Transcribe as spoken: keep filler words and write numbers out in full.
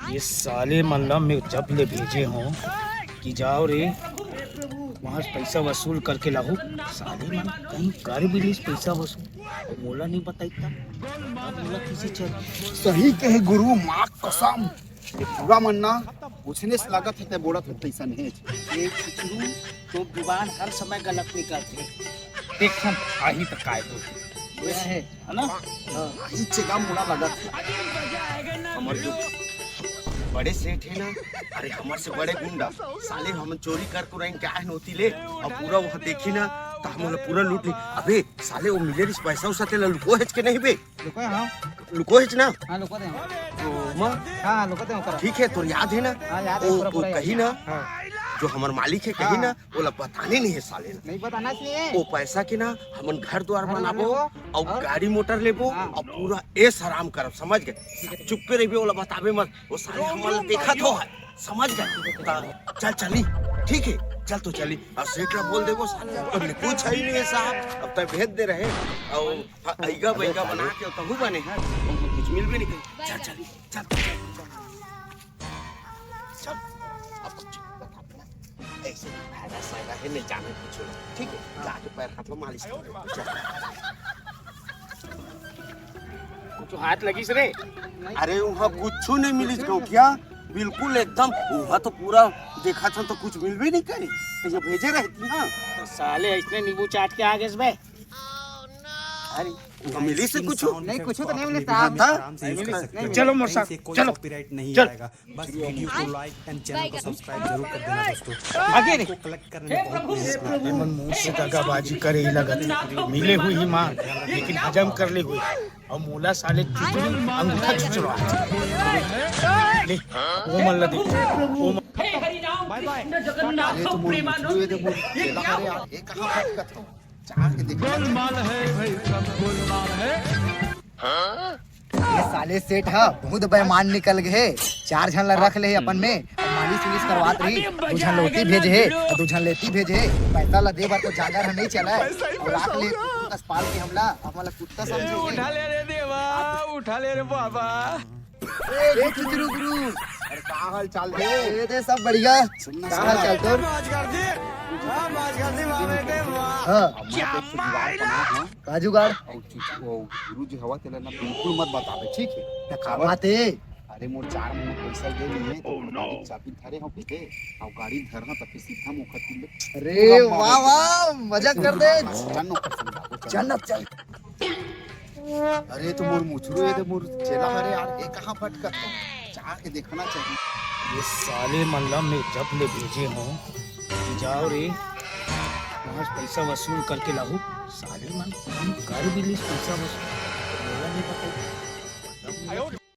ये साले मन ला मैं जब ले भेजे हों कि जाओ रे, वहाँ से पैसा वसूल करके लाहू, साले मन कहीं कर भी लिस पैसा वसूल, अउ मोला नहीं बताई त। अब मोला किसे चल। सही कहे गुरु, माँ कसम, ये पूरा मन ना उसने से लागत हे, ते बोलत हे तैसन हे। ये कुचरू तो जुबान हर समय गलत निकलथे। देखथन, आही त काय होथे। ये है। है ना? हाँ। इच्छे का मुड़ा लगा था। हमर जो बड़े सेठ है ना, अरे हमर से बड़े गुंडा, साले हमन चोरी कर कुराइन के आए नोती ले, अउ पूरा वहाँ देखी ना, त हमन ला पूरा लूट ली। अबे साले वो मिले रिस पैसा उसा तेला लुको हेच के नहीं बे? लुको है, हाँ। लुको हेच ना? हाँ, लुको दे। तो माँ, हाँ, हाँ, लुको दे ओकर। ठीक है, तोर याद है ना? हाँ, याद है, वो, पूरा, वो पूरा याद कही है। ना, हाँ। जो हमर मालिक है कही हाँ। ना, ओला बताने नहीं है साले ला। नहीं बताना चाहिए। वो पैसा के ना हमन घर द्वार घर बनाबो, बनाबो, अउ और? गाड़ी मोटर लेबो, हाँ। अउ पूरा ऐश आराम करब, समझ गए? चुप्पे रहिबे, ओला बताबे मत। वो साले हमन ला देखत हो है, समझ गए? त चल चली, ठीक है, चल तो चली। अउ सेठ ला बोल देबो साले, अब कुछ है ही नहीं है साहब, अब तक भेज दे रहे। अउ अइगा बइगा बना के तहू बने है, कुछ मिल भी नहीं करी। चल चली, चल, चल, चल। चल, अब कुछ बता दे। ऐसे ही फायदा सायदा है, नहीं जाने कुछ ना। ठीक है, जाके पैर हाथ में मालिश कर। चल। कुछ हाथ लगिस रे? अरे, वहाँ कुछ नहीं मिलिस कहूँ क्या? बिल्कुल एकदम, वहाँ तो पूरा देखा था तो कुछ मिल भी नहीं करी। तो ये भेजे रहती ना। तो साले इसने नींबू चाट के आ गए बे। अरे, तो मिली से कुछ? नहीं, कुछ तो नहीं मिली, साहब। था? आराम से use कर सकते हो। चलो, मोर साहब, कहीं से कोई चलो। Copyright नहीं चल। आएगा। बस video को like and channel को subscribe जरूर कर देना दोस्तों। आगे नहीं। को collect करने में बहुत मेहनत लगती है। मन मुंह से दगाबाजी करे ही लगत हे। मिले हुई ही मां, लेकिन हजम कर ले हुई। अउ मोला साले चुचुरी अंगूठा चुचुरा। ले, वो मन ला दे। वो मन- हे हरि राम कृष्ण जगन्नाथ प्रेमानंद। ये कहाँ भटकत हो? चाह के देखो। गोलमाल है भाई, सब गोलमाल है। ये साले सेठ ह बहुत बेईमान निकल गए हे। चार झन ला रख ले हे अपन में, अउ मालिश उलिश करवात रही। दू झन ला ओती भेजे हे, अउ दू झन ला एती भेजे हे। पैसा ला दे बर तो जांगर ह नहीं चला हे। अउ राख ले कुकुर कस पाल के हमला, हमला कुत्ता समझे हे। उठा ले रे देवा, उठा ले रे बाबा। ए, ए, चुचरू गुरु। अरे, का हाल चाल हे? ए, दे, सब बढ़िया। सुन ना, का हाल चाल तोर? हाँ, माज कर दी। हाँ, माज कर दी, वाह बेटे, वाह। हाँ। अब मैं तो जुगाड़ बना, हाँ। का जुगाड़? और चुचरू, वो गुरु जी हवा तेला ना बिल्कुल मत बताबे, ठीक है? ना का बात है? अरे, मोर चार महीना पैसा दे नहीं है, तो गाड़ी चाबी धरे हो बेटे, और गाड़ी धरना तो फिर सीधा मुखर तुम। अरे, वाह, वाह, मजा कर दे। चल, चल। अरे, तो मोर मुछरू, ये तो मोर चेला हरे यार, ये कहाँ भटकत हो? जाके देखना चाहिए। ये साले मन ला मैं जब ले भेजे हों कि जाओ रे, वहाँ से पैसा वसूल करके लाहू। साले मन हम कर भी लिस पैसा वसूल, मोला नहीं पता।